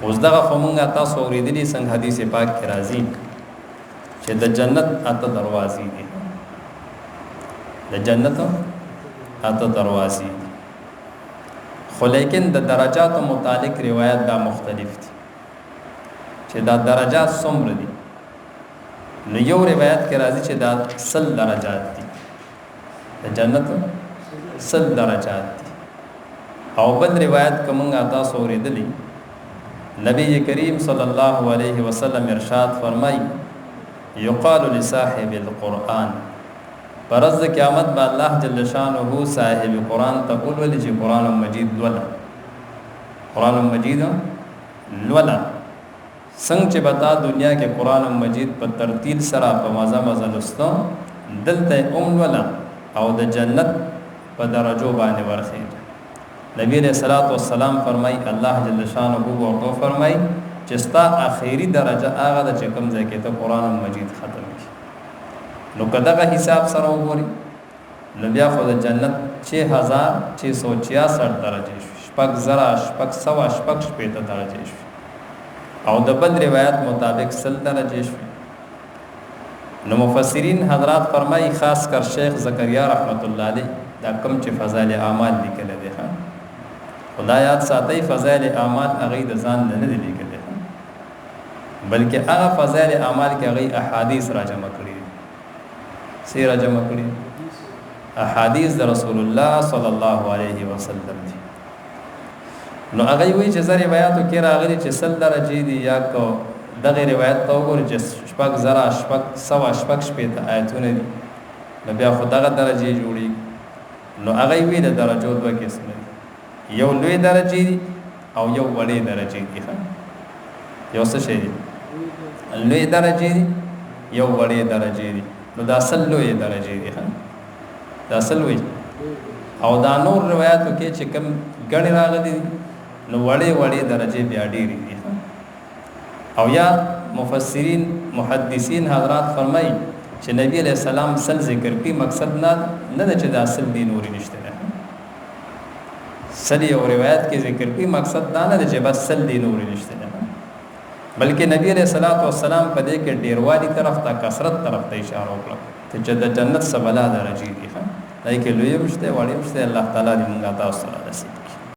اوس دغه خو مونږه تاسو اورېدلي، څنګه حدیث پاک کې راځي چې د جنت اته دروازې دي. د جنت اته دروازې دي، خو لیکن د درجاتو متعلق روایت دا مختلف دي چې دا درجات څومره دي. نو یو روایت کې راځي چې دا 100 درجات دي، د جنت 100 درجات دي. او بل روایت کومه تاسو اورېدلی، نبی کریم صلی الله علیه وسلم ارشاد فرمای، یقال لصاحب القرآن، پرز قیامت با الله جل شانه صاحب قرآن ته اولولي چې قرآن مجید لولا، قرآن مجید لولا. څنګه چې بتا دنیا کې قرآن مجید په ترتیل سره په مزه مزه لوستو، دلته هم لولا او د جنت په درجو باندې ورخېږه. نبی علیہ الصلوۃ والسلام فرمای، الله جل شانه ورته فرمای چې ستا اخیری درجه هغه ده چې کوم ځای کې ته قرآن مجید ختم کړي. نو که دغه حساب سره وګوري نو بیا خو د جنت 6666 درجې شوې، 6666 درجې شوې، او د بل روایت مطابق 100 درجې شوې. نو مفسرین حضرات فرمایي، خاص کر شیخ زکریا رحمت الله علیه دا کم چې فضائل اعمال لیکل دي، ها خدا یاد ساتي، فضائل اعمال هغه د ځان نه نه لیکل دي، بلکې هغه فضائل اعمال کې هغه احادیث را جمع کړي دي. سی را جمع کړي؟ احادیث د رسول الله صلی الله علیه وسلم دي. نو هغه وی چې زره روایتو کې راغلي چې 100 درجې دي، یا کو دغه روایت ته وګورئ چې 6666 آیتونه دي، نو بیا خو دغه درجې جوړي. نو هغه وی د درجو دوه قسمه دي، یو لوی درجې دي او یو وړې درجې دي. یو څه شی دي؟ لوی درجې دي، یو وړې درجې دي. نو دا اصل لوی درجې دي، دا اصل لوی. او دا نور روایتو کې چې کوم ګڼې راغلي دي نو وړې وړې درجې بیا ډېرې دي. او یا مفسرین محدثین حضرات فرمایي چې نبی علیہ السلام 100 ذکر کړي، مقصد نه نه ده چې دا 100 دي، نورې نشته ده. 100 یو روایت کې ذکر کړي، مقصد دا نه ده چې بس 100 دي، نورې نشته ده، بلکې نبی علیہ الصلوۃ والسلام په دې کې ډیروالي طرف ته، کثرت طرف ته اشاره وکړه چې د جنت سبلا درجې دي. ښه، دای کې لوی مشته وړې مشته. الله تعالی دې موږ تاسو سره رسي.